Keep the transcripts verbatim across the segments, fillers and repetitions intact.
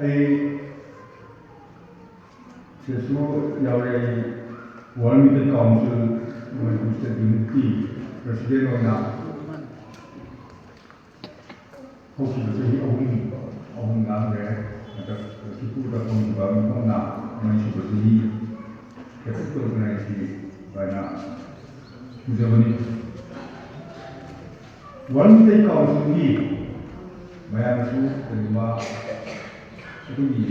ꯑꯩ ꯁꯤꯗꯁꯨ ꯌꯥꯎꯔꯦ꯫ ꯑꯩ World Meeting Council Manipur State Unity President ꯑꯣꯏꯅ ꯍꯧꯈꯤꯕ ꯆꯍꯤ ꯑꯍꯨꯝ ꯑꯍꯨꯝ ꯂꯥꯡꯈ꯭ꯔꯦ꯫ ꯍꯟꯗꯛ ꯇ꯭ꯔꯤꯄꯨꯔꯗ ꯐꯪꯈꯤꯕ ꯃꯤꯐꯝꯅ ꯃꯔꯤꯁꯨꯕ ꯆꯍꯤ ꯍꯦꯛꯇ ꯇꯧꯗꯅ ꯑꯩꯁꯤ ꯑꯗꯨꯃꯥꯏꯅ ꯎꯖꯕꯅꯤ꯫ World Meeting Councilꯒꯤ ꯃꯌꯥꯝꯅꯁꯨ ꯀꯔꯤꯒꯨꯝꯕ ꯑꯗꯨꯒꯤ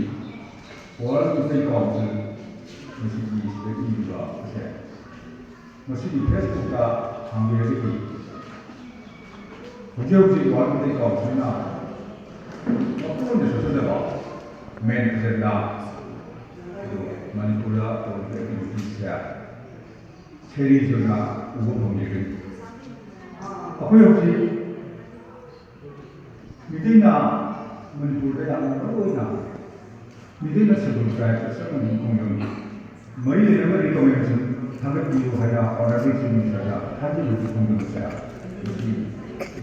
World Meeting Council ꯃꯁꯤꯒꯤ ꯁꯤꯗ ꯏꯔꯤꯕ ꯑꯁꯦ ꯃꯁꯤꯒꯤ Facebookꯇ ꯍꯥꯡꯕꯤꯔꯒꯗꯤ ꯍꯧꯖꯤꯛ ꯍꯧꯖꯤꯛ World Meeting Councilꯅ ꯃꯄꯨꯡ ꯑꯣꯏꯅ ꯆꯠꯊꯖꯕ main agenda ꯑꯗꯨ ꯃꯅꯤꯄꯨꯔꯗ ꯇꯧꯔꯤꯕ activitiesꯁꯦ series ꯑꯣꯏꯅ ꯎꯕ ꯐꯪꯕꯤꯒꯅꯤ꯫ ꯑꯩꯈꯣꯏ ꯍꯧꯖꯤꯛ ꯃꯤꯇꯩꯅ ꯃꯅꯤꯄꯨꯔꯗ ꯌꯥꯝꯅ ꯃꯔꯨ ꯑꯣꯏꯅ ꯃꯤꯇꯩꯅ Scheduled Tribeꯇ ꯆꯠꯅꯕꯒꯤ ꯈꯣꯡꯖꯪ ꯃꯔꯤ ꯂꯩꯅꯕ recommendation ꯊꯥꯒꯠꯄꯤꯌꯨ ꯍꯥꯏꯅ Honourable Chief Ministerꯗ ꯊꯥꯖꯤꯜꯂꯨꯕꯒꯤ ꯈꯣꯡꯖꯪꯁꯦ ꯃꯁꯤ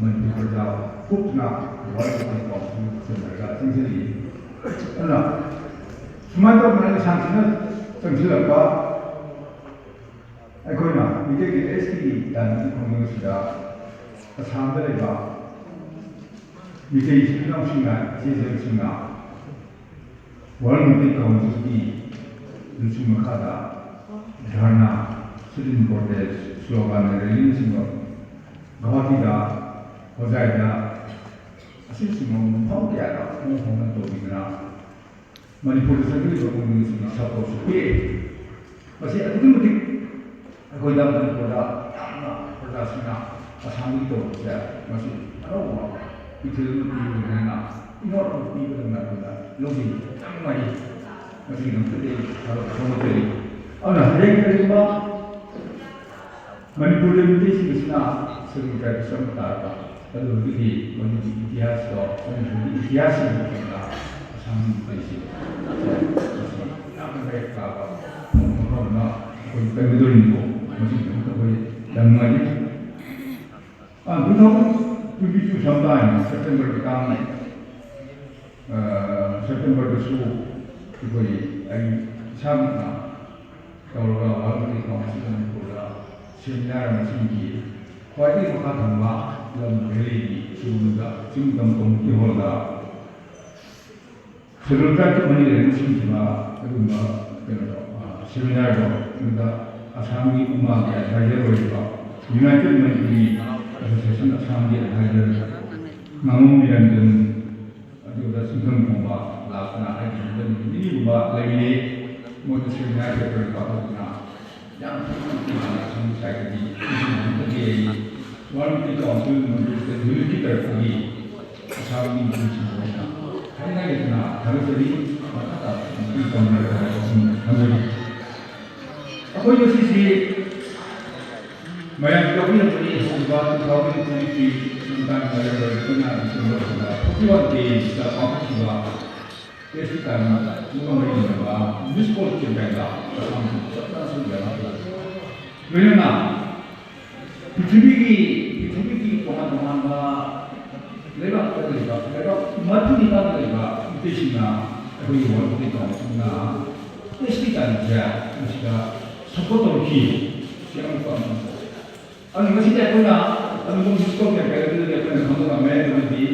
ꯃꯅꯤꯄꯨꯔ ꯄ꯭ꯔꯖꯥ ꯀꯨꯞꯇꯨꯅ World Meeting Council ꯆꯠꯅꯔꯒ ꯆꯪꯁꯤꯜꯂꯤ꯫ ꯑꯗꯨꯅ ꯁꯨꯃꯥꯏꯅ ꯇꯧꯗꯅ ꯂꯤꯁꯥꯡꯁꯤꯠꯅ ꯆꯪꯁꯤꯜꯂꯛꯄ ꯑꯩꯈꯣꯏꯅ ꯃꯤꯇꯩꯒꯤ ST ꯂꯥꯟꯃꯤꯒꯤ ꯈꯣꯡꯖꯪ ꯑꯁꯤꯗ ꯑꯁꯥꯝꯗ ꯂꯩꯕ ꯃꯤꯇꯩ ꯏꯆꯤꯜ ꯏꯅꯥꯎꯁꯤꯡꯅ, ꯏꯆꯦ ꯏꯆꯜꯁꯤꯡꯅ World Meeting Councilꯒꯤ ꯂꯨꯆꯤꯡ ꯃꯈꯥꯗ ꯙꯔꯅꯥ, sit-in protest, slogan rallyꯅꯆꯤꯡꯕ ꯒꯧꯍꯥꯇꯤꯗ, ꯍꯣꯖꯥꯏꯗ ꯑꯁꯤꯅꯆꯤꯡꯕ ꯃꯐꯝ ꯀꯌꯥꯗ ꯃꯑꯣꯡ ꯍꯣꯡꯅ ꯇꯧꯕꯤꯗꯨꯅ ꯃꯅꯤꯄꯨꯔꯗ ꯆꯪꯁꯤꯜꯂꯤꯕ ꯈꯣꯡꯖꯪꯁꯤꯡꯒꯤ supportꯁꯨ ꯄꯤꯔꯛꯏ꯫ ꯃꯁꯤ ꯑꯗꯨꯛꯀꯤ ꯃꯇꯤꯛ ꯑꯩꯈꯣꯏꯗ ꯃꯅꯤꯄꯨꯔꯗ ꯌꯥꯝꯅ ꯄ꯭ꯔꯖꯥꯁꯤꯡꯅ ꯑꯁꯥꯝꯒꯤ ꯇꯧꯔꯤꯕꯁꯦ ꯃꯁꯤ ꯑꯅꯧꯕ ꯏꯊꯤꯜ ꯑꯃ ꯄꯤꯕꯅꯦꯅ ꯏꯅꯣꯠ ꯑꯃ ꯄꯤꯕꯗꯧꯅ ꯑꯩꯈꯣꯏꯗ ꯂꯧꯖꯩ꯫ ꯌꯥꯝ ꯅꯨꯡꯉꯥꯏ꯫ ꯃꯁꯤꯒꯤꯗꯃꯛꯇꯗꯤ ꯑꯩ ꯊꯥꯒꯠꯄ ꯐꯣꯡꯗꯣꯛꯆꯔꯤ꯫ ꯑꯗꯨꯅ ꯍꯌꯦꯡ ꯀꯔꯤꯒꯨꯝꯕ ꯃꯅꯤꯄꯨꯔꯗ ꯃꯤꯇꯩꯁꯤꯡ ꯑꯁꯤꯅ Scheduled Tribeꯇ ꯆꯪꯕ ꯇꯥꯔꯕ ꯑꯗꯨ ꯍꯧꯖꯤꯛꯀꯤ ꯃꯗꯨꯒꯤ ꯏꯇꯤꯍꯥꯁꯇꯣ, ꯃꯅꯤꯄꯨꯔꯒꯤ ꯏꯇꯤꯍꯥꯁꯀꯤ ꯃꯇꯝꯗ ꯑꯁꯥꯝꯒꯤ ꯃꯤꯇꯩꯁꯤꯡ ꯃꯁꯤ ꯌꯥꯝꯅ ꯃꯌꯦꯛ ꯇꯥꯕ ꯃꯐꯝ ꯑꯃ ꯑꯩꯈꯣꯏ ꯆꯪꯒꯗꯧꯔꯤꯅꯤꯀꯣ꯫ ꯃꯁꯤꯒꯤꯗꯃꯛꯇ ꯑꯩꯈꯣꯏ ꯌꯥꯝ ꯅꯨꯡꯉꯥꯏꯖꯩ꯫ ꯑ, two thousand twenty-two sometime Septemberꯒꯤ ꯇꯥꯡ, ꯑ, ꯁꯦꯞꯇꯦꯝꯕꯔꯗꯁꯨ ꯑꯩꯈꯣꯏ, ꯑꯩ ꯏꯁꯥꯃꯛꯅ ꯇꯧꯔꯒ ꯋꯥꯔꯜ ꯃꯅꯤꯄꯨꯔꯗ ꯁꯦꯃꯤꯅꯥꯔ ꯑꯃ ꯁꯤꯟꯈꯤ꯫ ꯈ꯭ꯋꯥꯏꯗꯒꯤ ꯃꯈꯥ ꯊꯪꯕ ꯂꯝ ꯚꯦꯂꯤꯒꯤ ꯆꯤꯡꯗ, ꯆꯤꯡ ꯇꯝ ꯀꯝꯃ꯭ꯌꯨꯅꯤꯇꯤ ꯍꯣꯜꯗ ꯁꯦꯗꯨꯜ ꯇ꯭ꯔꯥꯏꯕꯀꯤ ꯃꯔꯤ ꯂꯩꯅꯅ ꯁꯤꯟꯈꯤꯕ ꯑꯗꯨꯒꯨꯝꯕ ꯀꯩꯅꯣꯗꯣ, ꯁꯦꯃꯤꯅꯥꯔꯗꯣ, ꯑꯗꯨꯗ ꯑꯁꯥꯝꯒꯤ ꯎꯃꯥꯒꯤ ꯑꯦꯗꯚꯥꯏꯖꯔ ꯑꯣꯏꯔꯤꯕ ꯌꯨꯅꯥꯏꯇꯦꯠ ꯃꯅꯤꯄꯨꯔꯤ ꯑꯦꯁꯣꯁꯤꯌꯦꯁꯟ ꯑꯁꯥꯝꯒꯤ ꯑꯦꯗꯚꯥꯏꯖꯔ ꯉꯥꯉꯣꯝ ꯅꯤꯔꯟꯖꯟ, ꯑꯗꯨꯒ ꯆꯤꯡꯈꯪ ꯈꯣꯡꯕ ꯂꯥꯛꯇꯅ ꯑꯩꯒꯤ ꯌꯨꯝꯗ ꯅꯨꯃꯤꯠ ꯅꯤꯅꯤꯒꯨꯝꯕ ꯂꯩꯃꯤꯟꯅꯩ꯫ ꯃꯣꯏꯗ ꯁꯦꯃꯤꯅꯥꯔ ꯄꯦꯄꯔ ꯄꯥꯊꯣꯛꯇꯅ ꯌꯥꯝ ꯊꯤꯅ ꯅꯨꯡꯉꯥꯏꯅ ꯑꯁꯣꯝꯒꯤ ꯁꯥꯏꯠꯇꯒꯤ ꯏꯁꯤꯡ ꯍꯟꯕꯒꯤ ꯑꯩ ꯋꯥꯔꯜ ꯃꯤꯠꯀꯤ ꯀꯥꯎꯟꯁꯤꯜ ꯃꯅꯤꯄꯨꯔ ꯁ꯭ꯇꯦꯠ ꯌꯨꯅꯤꯠꯀꯤ ꯇꯔꯐꯇꯒꯤ ꯑꯁꯥꯝꯒꯤ ꯃꯤꯁꯤꯡ ꯑꯣꯏꯅ ꯊꯥꯏꯅ ꯂꯩꯇꯅ ꯊꯥꯒꯠꯆꯔꯤ꯫ ꯃꯈꯥ ꯇꯥꯕ ꯃꯇꯦꯡ ꯄꯥꯡꯕꯤꯔꯛꯑꯣ ꯍꯥꯏꯕꯁꯤꯡ ꯊꯝꯖꯔꯤ꯫ ꯑꯩꯈꯣꯏ ꯉꯁꯤꯁꯤ ꯃꯌꯥꯝ ꯌꯥꯎꯕꯤꯔꯛꯄꯅꯤ꯫ ꯍꯧꯈꯤꯕ two thousand twenty three sometime November ꯑꯩꯈꯣꯏꯅ December forty one day ꯁꯤꯗ ꯄꯥꯡꯊꯣꯛꯈꯤꯕ ꯑꯦꯁ ꯇꯤ ꯇꯥꯡꯅ ꯃꯔꯤ ꯂꯩꯅꯕ ꯃꯤꯁ ꯀꯣꯜ ꯀꯦꯝꯄꯦꯟꯗ ꯆꯞ ꯆꯥꯅ ꯁꯔꯨꯛ ꯌꯥꯅꯕ ꯂꯣꯏꯅꯅ ꯄ꯭ꯔꯤꯊꯤꯕꯤꯒꯤ, ꯄ꯭ꯔꯤꯊꯤꯕꯤꯒꯤ ꯇꯣꯉꯥꯟ ꯇꯣꯉꯥꯟꯕ ꯂꯩꯕꯥꯛꯇ ꯂꯩꯕ, ꯂꯩꯕꯥꯛ ꯃꯔꯤꯐꯨ ꯅꯤꯄꯥꯟꯗ ꯂꯩꯕ ꯃꯤꯇꯩꯁꯤꯡꯅ ꯑꯩꯈꯣꯏꯒꯤ ꯋꯥꯔꯜ ꯃꯤꯇꯩ ꯀꯥꯎꯟꯁꯤꯜꯅ ꯑꯦꯁ ꯇꯤ ꯇꯥꯡꯁꯦ ꯃꯁꯤꯗ ꯁꯄꯣꯔꯠ ꯇꯧꯔꯛꯈꯤ꯫ ꯁꯤ ꯑꯉꯛꯄ ꯑꯃꯅꯤ꯫ ꯑꯗꯨꯅ ꯉꯁꯤꯗꯤ ꯑꯩꯈꯣꯏꯅ ꯑꯗꯨꯒꯨꯝꯕ ꯃꯤꯁ ꯀꯣꯜ ꯀꯦꯝꯄꯦꯟ ꯑꯗꯨꯗꯒꯤ ꯑꯩꯈꯣꯏꯅ ꯈꯪꯕ ꯉꯝꯃꯦ꯫ ꯑꯗꯨꯗꯤ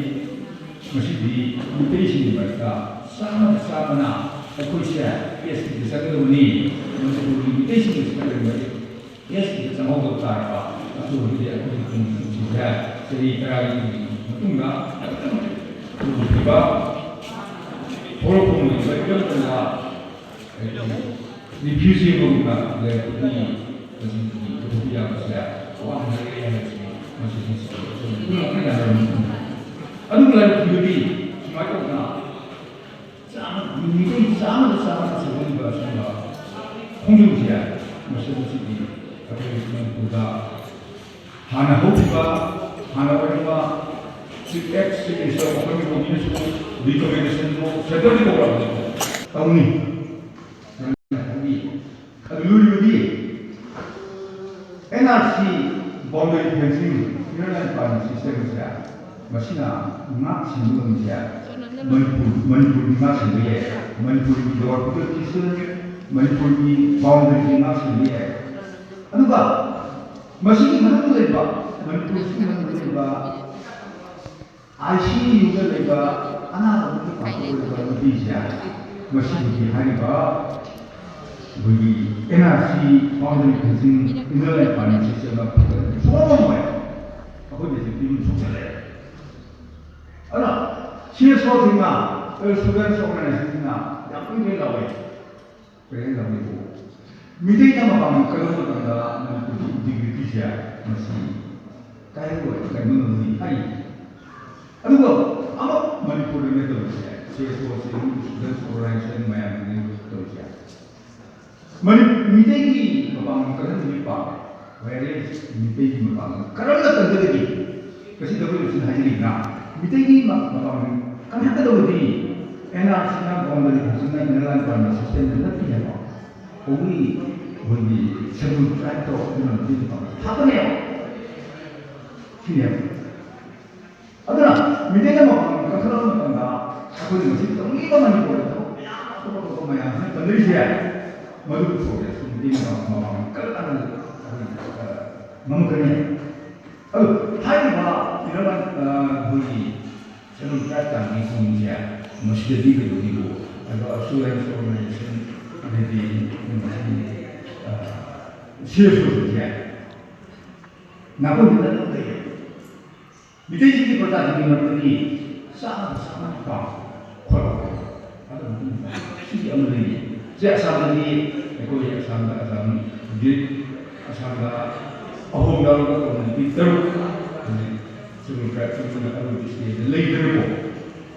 ꯉꯁꯤꯗꯤ ꯃꯤꯇꯩꯁꯤꯡꯒꯤ ꯃꯔꯛꯇ ꯆꯥꯝꯃꯗ ꯆꯥꯝꯃꯅ ꯑꯩꯈꯣꯏꯁꯦ ꯑꯦꯁ ꯇꯤꯗ ꯆꯪꯒꯗꯕꯅꯤ, ꯃꯅꯤꯄꯨꯔꯒꯤ ꯃꯤꯇꯩꯁꯤꯡꯒꯤ ꯆꯪꯒꯗꯕꯅꯤ, ꯑꯦꯁ ꯇꯤꯗ ꯆꯪꯍꯧꯗꯕ ꯇꯥꯔꯕ ꯑꯗꯨ ꯑꯣꯏꯔꯒꯗꯤ ꯑꯩꯈꯣꯏꯒꯤ ꯈꯨꯟꯁꯤꯡꯁꯤꯗ ꯆꯍꯤ ꯇꯔꯥꯒꯤ ꯃꯇꯨꯡꯗ ꯊꯣꯛꯂꯛꯈꯤꯕ, ꯊꯣꯛꯂꯛꯄ ꯉꯝꯂꯤꯕ ꯏꯔꯝ ꯅꯂꯥ ꯔꯤꯐ꯭ꯌꯨꯖꯤ ꯑꯃꯒꯨꯝꯅ ꯂꯩꯔꯛꯄꯒꯤ ꯃꯁꯤꯒꯤ ꯄꯨꯊꯣꯛꯄ ꯌꯥꯕꯁꯦ ꯑꯋꯥꯡꯕ ꯂꯩꯔꯦ ꯍꯥꯏꯕꯁꯤ ꯃꯁꯤꯒꯤ ꯑꯗꯨꯒ ꯂꯥꯏꯕꯛ ꯊꯤꯕꯗꯤ ꯁꯨꯃꯥꯏꯅ ꯇꯧꯗꯅ ꯆꯥꯝꯃ, ꯃꯤꯑꯣꯏ ꯆꯥꯝꯃꯗ ꯆꯥꯝꯃ ꯁꯨꯍꯟꯕ ꯑꯁꯤꯒꯨꯝꯕ ꯈꯣꯡꯖꯪꯁꯦ ꯃꯁꯤ ꯃꯁꯤꯗꯤ ꯑꯩꯈꯣꯏ ꯃꯅꯤꯄꯨꯔꯗ ꯍꯥꯟꯅ ꯍꯧꯈꯤꯕ, ꯍꯥꯟꯅ ꯑꯣꯏꯔꯝꯕ ꯆꯤꯐ ꯑꯦꯛꯁ ꯆꯤꯐ ꯃꯤꯅꯤꯁꯇꯔ ꯃꯈꯣꯏꯒꯤ ꯃꯣꯗꯤꯅꯁꯨ ꯔꯤꯀꯃꯦꯟꯗꯦꯁꯟꯗꯣ ꯁꯦꯟꯇꯔꯒꯤ ꯇꯧꯔꯛꯑꯕꯅꯤꯀꯣ꯫ ꯇꯧꯅꯤ꯫ ꯑꯗꯨ ꯂꯣꯏꯔꯕꯗꯤ N R C, boundary fencing, inner line permit system ꯑꯁꯦ ꯃꯁꯤꯅ ꯉꯥꯛ ꯁꯦꯟꯕ ꯉꯝꯃꯤꯁꯦ ꯃꯅꯤꯄꯨꯔ, ꯃꯅꯤꯄꯨꯔꯒꯤ ꯉꯥꯛ ꯁꯦꯟꯕ ꯌꯥꯏ, ꯃꯅꯤꯄꯨꯔꯒꯤ ꯂꯣꯋꯔ ꯐꯤꯗꯔꯦꯜ ꯗꯤꯁꯇ꯭ꯔꯤꯛ, ꯃꯅꯤꯄꯨꯔꯒꯤ ꯕꯥꯎꯟꯗꯔꯤꯒꯤ ꯉꯥꯛ ꯁꯦꯟꯕ ꯌꯥꯏ꯫ ꯑꯗꯨꯒ ꯃꯁꯤꯒꯤ ꯃꯊꯛꯇ ꯂꯩꯕ, ꯃꯅꯤꯄꯨꯔꯁꯤꯒꯤ ꯃꯅꯨꯡꯗ ꯂꯩꯕ ꯑꯥꯏ ꯁꯤ ꯌꯨꯗ ꯂꯩꯕ ꯑꯅꯥꯕ ꯑꯃꯒꯤ ꯄꯥꯡꯊꯣꯛ ꯑꯣꯏꯔꯤꯕ ꯅꯨꯄꯤꯁꯦ, ꯃꯁꯤꯒꯤ ꯍꯥꯏꯔꯤꯕ ꯑꯩꯈꯣꯏꯒꯤ N R C boundary fencing, inner line ꯄꯥꯔꯃꯤꯠꯁꯦ ꯁꯨꯡꯐꯪ ꯐꯪꯉꯣꯏ꯫ ꯑꯩꯈꯣꯏꯗ ꯍꯧꯖꯤꯛ ꯐꯤꯕꯝ ꯁꯣꯛꯆꯜꯂꯛꯑꯦ꯫ ꯑꯗꯨꯅ ꯁꯤ ꯑꯦꯁ ꯑꯣꯁꯤꯡꯅ, ꯁ꯭ꯇꯨꯗꯦꯟꯠꯁ ꯑꯣꯔꯒꯅꯥꯏꯖꯦꯁꯟꯁꯤꯡꯅ ꯌꯥꯝ ꯀꯨꯏꯅ ꯂꯥꯎꯋꯦ꯫ ꯀꯔꯤ ꯂꯥꯎꯋꯦꯕꯨ? ꯃꯤꯇꯩꯅ ꯃꯄꯥꯡꯒꯜ ꯀꯟꯕ ꯃꯇꯝꯗ ꯃꯅꯤꯄꯨꯔꯒꯤ ꯏꯟꯇꯤꯒ꯭ꯔꯤꯇꯤꯁꯦ ꯃꯁꯤ ꯀꯥꯏꯍꯜꯂꯣꯏ, ꯀꯟꯕ ꯉꯝꯒꯅꯤ ꯍꯥꯏ꯫ ꯑꯗꯨꯒ ꯑꯃꯨꯛ ꯃꯅꯤꯄꯨꯔꯗ ꯇꯧꯔꯤꯁꯦ, ꯁꯤ ꯑꯦꯁ ꯑꯣꯁꯤꯡ, ꯁ꯭ꯇꯨꯗꯦꯟꯠꯁ ꯑꯣꯔꯒꯅꯥꯏꯖꯦꯁꯟ ꯃꯌꯥꯝꯁꯤꯡ ꯇꯧꯔꯤꯁꯦ꯫ ꯃꯅꯤ-, ꯃꯤꯇꯩꯒꯤ ꯃꯄꯥꯡꯒꯜ ꯀꯟꯍꯟꯕꯒꯤ ꯄꯥꯝꯃꯦ꯫ Whereas ꯃꯤꯇꯩꯒꯤ ꯃꯄꯥꯡꯒꯜ ꯀꯔꯝꯅ ꯀꯟꯒꯗꯒꯦ? ꯉꯁꯤ ꯗꯕ꯭ꯂꯤꯌꯨ ꯑꯦꯐ ꯁꯤꯅ ꯍꯥꯏꯖꯔꯤꯕ꯭ꯔꯥ? ꯃꯤꯇꯩꯒꯤ ꯃ-, ꯃꯄꯥꯡꯒꯜ ꯀꯟꯈꯠꯀꯗꯕꯗꯤ ꯑꯦꯟ ꯑꯥꯔ ꯁꯤꯅ, ꯕꯥꯎꯟꯗꯔꯤ ꯐꯦꯟꯁꯤꯡꯅ, ꯏꯟꯅꯔ ꯂꯥꯏꯟ ꯄꯥꯔꯃꯤꯠ ꯁꯤꯁꯇꯦꯝꯗ ꯅꯠꯇꯦ ꯍꯥꯏꯕ꯫ Only ꯑꯩꯈꯣꯏꯒꯤ ꯁꯦꯗ꯭ꯌꯨꯜ ꯇ꯭ꯔꯥꯏꯕꯇꯣ ꯑꯗꯨꯅ ꯃꯤꯇꯩꯒꯤ ꯃꯄꯥꯡꯒꯜ ꯍꯥꯞꯄꯅꯦꯕ꯫ ꯁꯤꯅꯦꯕ꯫ ꯑꯗꯨꯅ ꯃꯤꯇꯩꯅ ꯃꯄꯥꯡꯒꯜ ꯀꯟꯈꯠꯂꯛꯄ ꯃꯇꯝꯗ ꯑꯩꯈꯣꯏꯅ ꯉꯁꯤ ꯇꯧꯅꯤꯡꯕ ꯃꯅꯤꯄꯨꯔꯗ ꯊꯕꯛ ꯃꯌꯥꯝ, ꯑꯇꯣꯞ ꯑꯇꯣꯞꯄ ꯃꯌꯥꯝꯁꯤꯅ ꯇꯧꯅꯔꯤꯁꯦ, ꯃꯗꯨꯒꯤ ꯄ꯭ꯔꯣꯒ꯭ꯔꯦꯁꯇꯨ ꯃꯤꯇꯩꯅ ꯃꯄꯥꯡꯒꯜ ꯀꯟꯅ ꯑꯩꯈꯣꯏ, ꯑ, ꯉꯝꯃꯛꯀꯅꯤ꯫ ꯑꯗꯨ ꯍꯥꯏꯔꯤꯕ ꯏꯟꯅꯔ ꯂꯥꯏꯟ, ꯑ, ꯑꯩꯈꯣꯏꯒꯤ ꯁꯦꯗ꯭ꯌꯨꯜ ꯇ꯭ꯔꯥꯏꯕ ꯀꯥꯡꯕꯨꯁꯤꯡꯁꯦ ꯃꯁꯤꯗꯗꯤ ꯀꯩꯗꯧꯅꯤꯕꯨ, ꯑꯗꯣ ꯁ꯭ꯇꯨꯗꯦꯟꯠꯁ ꯑꯣꯔꯒꯅꯥꯏꯖꯦꯁꯟ, ꯑꯗꯩꯗꯤ ꯃꯁꯤ, ꯑ, ꯁꯤ ꯑꯦꯁ ꯑꯣꯁꯤꯡꯁꯦ ꯅꯥꯀꯣꯡꯗ ꯑꯗꯨꯝ ꯂꯩꯌꯦ꯫ ꯃꯤꯇꯩꯁꯤꯡꯒꯤ ꯄ꯭ꯔꯖꯥꯁꯤꯡꯒꯤ ꯃꯔꯛꯇꯒꯤ ꯆꯥꯅꯕ ꯆꯥꯅꯕ ꯄꯥꯎ ꯈꯣꯠꯂꯛꯄ꯫ ꯑꯗꯨ ꯃꯇꯨꯡꯗ ꯁꯤꯒꯤ ꯑꯃ ꯂꯩꯌꯦ꯫ ꯁꯤ ꯑꯁꯥꯝꯗꯗꯤ ꯑꯩꯈꯣꯏ ꯑꯁꯥꯝꯗ, ꯑꯁꯥꯝ ꯍꯧꯖꯤꯛ ꯑꯁꯥꯝꯗ ꯑꯍꯣꯝ ꯌꯥꯎꯔꯒ ꯀꯝꯃ꯭ꯌꯨꯅꯤꯇꯤ ꯇꯔꯨꯛ ꯍꯧꯖꯤꯛ ꯁꯦꯗ꯭ꯌꯨꯜ ꯇ꯭ꯔꯥꯏꯕ ꯁꯤꯡꯅ ꯑꯔꯣꯏꯕ ꯁ꯭ꯇꯦꯖꯇ ꯂꯩꯈ꯭ꯔꯦꯀꯣ꯫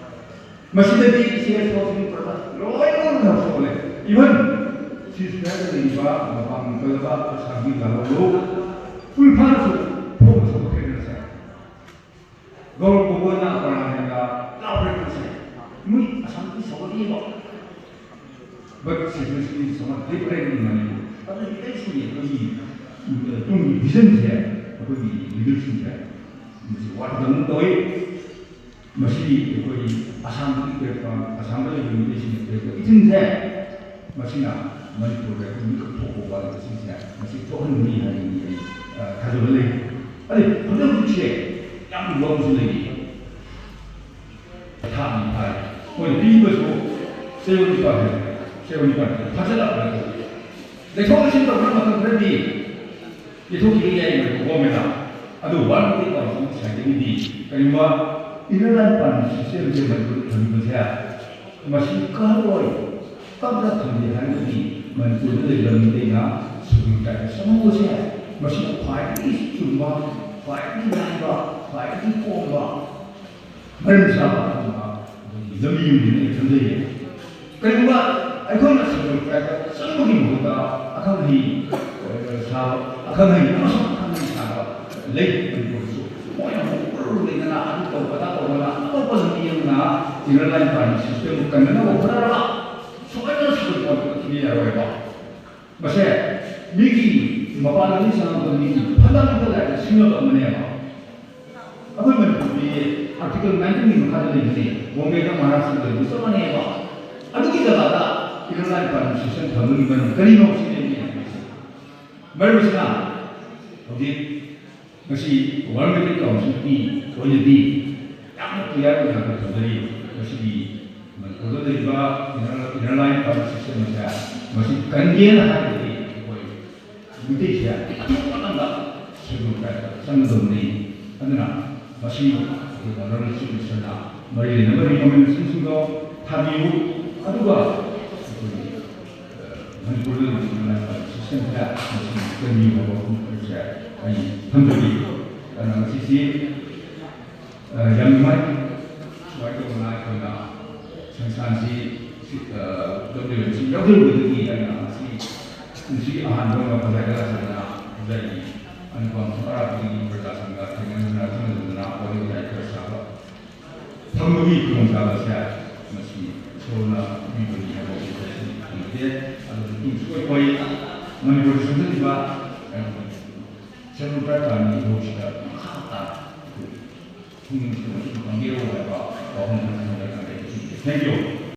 ꯃꯁꯤꯗꯗꯤ ꯁꯤ ꯑꯦꯁ ꯑꯣꯁꯤꯡ ꯄ꯭ꯔꯖꯥ ꯂꯣꯏꯅꯃꯛ ꯂꯧꯊꯣꯛꯂꯦ꯫ Even ꯁꯤꯁꯇꯔꯗ ꯂꯩꯔꯤꯕ ꯃꯄꯥꯡꯒꯜ ꯀꯜꯂꯕ ꯑꯁꯥꯝꯒꯤ ꯂꯥꯂꯣꯡ ꯐꯨꯜ ꯐꯥꯅꯁꯨ ꯐꯣꯡꯅ ꯊꯣꯛꯈ꯭ꯔꯦ ꯉꯁꯥꯏ꯫ ꯒꯧꯔꯕ ꯒꯣꯒꯣꯏꯅ ꯄꯔꯥꯅꯦꯒ ꯂꯥꯎꯈ꯭ꯔꯦ ꯉꯁꯥꯏ꯫ ꯃꯣꯏ ꯑꯁꯥꯝꯒꯤ ꯁꯧꯒꯠꯂꯤꯕ꯫ But situation is somewhat different in Manipur꯫ ꯑꯗꯨꯗꯤ ꯑꯩꯁꯤ ꯑꯩꯈꯣꯏꯒꯤ, ꯎꯝ, ꯇꯨꯡꯒꯤ ꯚꯤꯖꯟꯁꯦ ꯑꯩꯈꯣꯏꯒꯤ ꯂꯤꯗꯔꯁꯤꯡꯁꯦ ꯃꯁꯤ ꯋꯥꯠꯄꯗꯧꯅ ꯇꯧꯏ꯫ ꯃꯁꯤ ꯑꯩꯈꯣꯏ ꯑꯁꯥꯝꯗꯒꯤ ꯄꯤꯔꯛꯄ, ꯑꯁꯥꯝꯗ ꯂꯩꯕ ꯃꯤꯑꯣꯏꯁꯤꯡꯅ ꯄꯤꯔꯛꯄ ꯏꯊꯤꯜꯁꯦ, ꯃꯁꯤꯅ ꯃꯅꯤꯄꯨꯔꯗ ꯑꯩꯈꯣꯏ ꯃꯤꯀꯞ ꯊꯣꯛꯄ ꯋꯥꯠꯂꯤꯕꯁꯤꯡꯁꯦ ꯃꯁꯤ ꯊꯣꯛꯍꯟꯒꯅꯤ ꯍꯥꯏꯅ ꯑꯩ, ꯑ, ꯊꯥꯖꯕ ꯂꯩ꯫ ꯑꯗꯩ ꯍꯧꯖꯤꯛ ꯍꯧꯖꯤꯛꯁꯦ ꯌꯥꯝ ꯂꯨꯕ ꯑꯃꯁꯨ ꯂꯩꯔꯤ꯫ ꯊꯥ ꯑꯅꯤ ꯐꯥꯔꯦ꯫ ꯃꯣꯏꯅ ꯄꯤꯕꯁꯨ ꯆꯌꯣꯜ ꯅꯤꯄꯥꯜ ꯍꯦꯜꯂꯦ꯫ ꯆꯌꯣꯜ ꯅꯤꯄꯥꯜ ꯍꯦꯜꯂꯦ꯫ ꯐꯥꯖꯤꯜꯂꯛꯑꯕ꯭ꯔꯥ? ꯂꯩꯊꯣꯛ ꯂꯩꯁꯤꯟ ꯇꯧꯕꯅ ꯃꯇꯝ ꯈꯔꯗꯤ ꯄꯤꯊꯣꯛꯈꯤꯕ ꯌꯥꯏ ꯃꯣꯏ ꯒꯣꯔꯃꯦꯟꯅ꯫ ꯑꯗꯨ ꯋꯥꯔꯜ ꯕꯦꯡꯛ ꯑꯦꯀꯥꯎꯟꯁꯤꯡ ꯁꯥꯏꯠꯇꯒꯤꯗꯤ ꯀꯔꯤꯒꯨꯝꯕ ꯏꯅꯔ ꯂꯥꯏꯟ ꯄꯥꯔꯃꯤꯠ ꯁꯤꯁꯇꯦꯝꯁꯦ ꯃꯅꯤꯄꯨꯔꯗ ꯊꯝꯕꯁꯦ ꯃꯁꯤ ꯀꯥꯔꯣꯏ, ꯀꯞꯅ ꯊꯝꯗꯦ ꯍꯥꯏꯔꯒꯗꯤ ꯃꯅꯤꯄꯨꯔꯗ ꯂꯩꯕ ꯃꯤꯇꯩꯅ ꯁꯦꯗꯨꯜ ꯇ꯭ꯔꯥꯏꯕꯇ ꯆꯪꯍꯧꯕꯁꯦ ꯃꯁꯤꯅ ꯈ꯭ꯋꯥꯏꯗꯒꯤ ꯆꯨꯝꯕ, ꯈ꯭ꯋꯥꯏꯗꯒꯤ ꯂꯥꯏꯕ, ꯈ꯭ꯋꯥꯏꯗꯒꯤ ꯀꯣꯝꯕ ꯃꯔꯝ ꯆꯥꯕ ꯑꯗꯨꯒꯨꯝꯕ ꯑꯩꯈꯣꯏꯒꯤ ꯂꯝꯕꯤ ꯑꯃꯅꯤ ꯑꯩꯅ ꯈꯟꯖꯩꯌꯦ꯫ ꯀꯔꯤꯒꯨꯝꯕ ꯑꯩꯈꯣꯏꯅ ꯁꯦꯗꯨꯜ ꯇ꯭ꯔꯥꯏꯕꯇ ꯆꯪꯕꯒꯤ ꯃꯍꯨꯠꯇ ꯑꯈꯪ ꯑꯍꯩ, ꯑ, ꯁꯥꯕ, ꯑꯈꯪ ꯑꯍꯩ ꯑꯃꯁꯨꯡ ꯑꯈꯪ ꯑꯍꯩ ꯁꯥꯕ ꯂꯩ ꯃꯅꯤꯄꯨꯔꯗꯁꯨ꯫ ꯃꯣꯏꯅ ꯑꯃꯨꯛ ꯎꯔꯨꯔ ꯂꯩꯗꯅ, ꯑꯗꯨ ꯇꯧꯕ ꯑꯗꯥ ꯇꯧꯕꯅ ꯑꯇꯣꯞꯄ ꯂꯝꯕꯤ ꯑꯃꯅ ꯏꯅꯔ ꯂꯥꯏꯟ ꯄꯥꯔꯃꯤꯠ ꯁꯤꯁꯇꯦꯝꯕꯨ ꯀꯟꯅꯅꯕ ꯍꯣꯠꯅꯔꯒ ꯁꯣꯏꯗꯅ ꯁꯦꯗꯨꯜ ꯇ꯭ꯔꯥꯏꯕꯇ ꯊꯤꯕ ꯌꯥꯔꯣꯏꯕ꯫ ꯃꯁꯦ ꯃꯤꯒꯤ ꯃꯄꯥꯟ ꯂꯝꯗꯒꯤ ꯆꯪꯉꯛꯄ ꯃꯤꯒꯤ ꯐꯟꯗꯥꯃꯦꯟꯇꯦꯜ ꯔꯥꯏꯠꯇ ꯁꯤꯡꯅꯕ ꯑꯃꯅꯦꯕ꯫ ꯑꯩꯈꯣꯏ ꯃꯅꯤꯄꯨꯔꯗꯤ ꯑꯥꯔꯇꯤꯀꯜ ꯅꯥꯏꯟꯇꯤꯟꯒꯤ ꯃꯈꯥꯗ ꯂꯩꯕꯅꯤ, ꯕꯣꯝꯕꯦꯗ ꯃꯍꯥꯔꯥꯁꯇ꯭ꯔꯗ ꯂꯩꯕ ꯆꯞ ꯃꯥꯟꯅꯩꯕ꯫ ꯑꯗꯨꯒꯤ ꯖꯒꯥꯗ ꯏꯅꯔ ꯂꯥꯏꯟ ꯄꯥꯔꯃꯤꯠ ꯁꯤꯁꯇꯦꯝ ꯊꯝꯕꯒꯤ ꯃꯔꯝ ꯀꯔꯤꯅꯣ ꯁꯤꯅꯦ ꯑꯩꯅ ꯍꯪꯉꯤꯁꯦ꯫ ꯃꯔꯝ ꯑꯁꯤꯅ ꯍꯧꯖꯤꯛ ꯉꯁꯤ ꯋꯥꯔꯜ ꯃꯦꯗꯤꯀꯦꯜ ꯀꯥꯎꯟꯁꯤꯜꯒꯤ ꯑꯣꯏꯅꯗꯤ ꯌꯥꯝꯅ ꯀ꯭ꯂꯤꯌꯥꯔ ꯑꯣꯏꯅ ꯑꯩꯈꯣꯏ ꯊꯝꯖꯔꯤ꯫ ꯃꯁꯤꯒꯤ ꯃꯅꯤꯄꯨꯔꯗ ꯂꯩꯔꯤꯕ inner, inner line permit system ꯑꯁꯦ ꯃꯁꯤ ꯀꯟꯒꯦꯅ ꯍꯥꯏꯔꯒꯗꯤ ꯑꯩꯈꯣꯏ ꯃꯤꯇꯩꯁꯦ ꯑꯇꯣꯞꯄ ꯂꯝꯗ ꯁꯦꯗꯨꯜ ꯇ꯭ꯔꯥꯏꯕꯇ ꯆꯪꯒꯗꯕꯅꯤ꯫ ꯑꯗꯨꯅ ꯃꯁꯤ ꯑꯩꯈꯣꯏ ꯑꯣꯅꯔꯦꯕꯜ ꯆꯤꯐ ꯃꯤꯅꯤꯁꯇꯔꯅ ꯃꯔꯤ ꯂꯩꯅꯕ ꯔꯤꯀꯣꯃꯦꯟꯗꯦꯁꯟꯁꯤꯡꯗꯣ ꯊꯥꯕꯤꯌꯨ꯫ ꯑꯗꯨꯒ ꯑꯩꯈꯣꯏꯒꯤ, ꯑ, ꯃꯅꯤꯄꯨꯔꯗ ꯂꯩꯔꯤꯕ ꯏꯅꯔ ꯂꯥꯏꯟ ꯄꯥꯔꯃꯤꯠ ꯁꯤꯁꯇꯦꯝꯁꯤꯗ ꯃꯁꯤ ꯀꯟꯕꯤꯌꯨ ꯍꯥꯏꯕ ꯋꯥꯐꯝ ꯑꯁꯦ ꯑꯩ ꯊꯝꯖꯒꯦ꯫ ꯑꯗꯨꯅ ꯉꯁꯤꯁꯤ ꯑ, ꯌꯥꯝ ꯅꯨꯡꯉꯥꯏ꯫ ꯁꯨꯃꯥꯏꯅ ꯇꯧꯗꯅ ꯑꯩꯈꯣꯏꯅ ꯁꯪꯁꯊꯥꯟꯁꯤ, ꯁꯤ, ꯑ, ꯌꯥꯎꯖꯔꯨꯕꯗꯒꯤ ꯑꯩꯅ ꯉꯁꯤ ꯄꯨꯟꯁꯤꯒꯤ ꯑꯍꯥꯟꯕ ꯑꯣꯏꯅ ꯍꯣꯖꯥꯏꯗ ꯂꯥꯛꯆꯗꯅ ꯍꯣꯖꯥꯏꯒꯤ ꯑꯅꯤꯄꯥꯡ ꯁꯣꯍꯔꯥꯗꯒꯤ ꯄ꯭ꯔꯖꯥꯁꯤꯡꯒ ꯊꯦꯡꯅꯗꯨꯅ ꯈꯪꯅꯗꯨꯅ ꯋꯥꯔꯤ ꯋꯥꯇꯥꯏ ꯈꯔ ꯁꯥꯕ ꯐꯪꯕꯒꯤ ꯈꯨꯗꯣꯡꯆꯥꯕꯁꯦ ꯃꯁꯤ ꯏꯁꯣꯔꯅ ꯄꯤꯕꯅꯤ ꯍꯥꯏꯕ ꯋꯥꯐꯝꯁꯤ ꯊꯝꯖꯒꯦ꯫ ꯑꯗꯨ ꯃꯇꯨꯡꯁꯨ ꯑꯩꯈꯣꯏ ꯃꯅꯤꯄꯨꯔꯗ ꯆꯪꯁꯤꯜꯂꯤꯕ ꯁꯦꯗꯨꯜ ꯇ꯭ꯔꯥꯏꯕ ꯀꯥꯡꯒꯤ ꯏꯍꯧꯁꯤꯗ ꯃꯈꯥ ꯇꯥꯅ ꯑꯩꯈꯣꯏ ꯈꯪꯕꯤꯔꯛꯑꯣ ꯍꯥꯏꯕ ꯋꯥꯐꯝ ꯑꯃ ꯊꯝꯖꯒꯦ꯫ Thank you꯫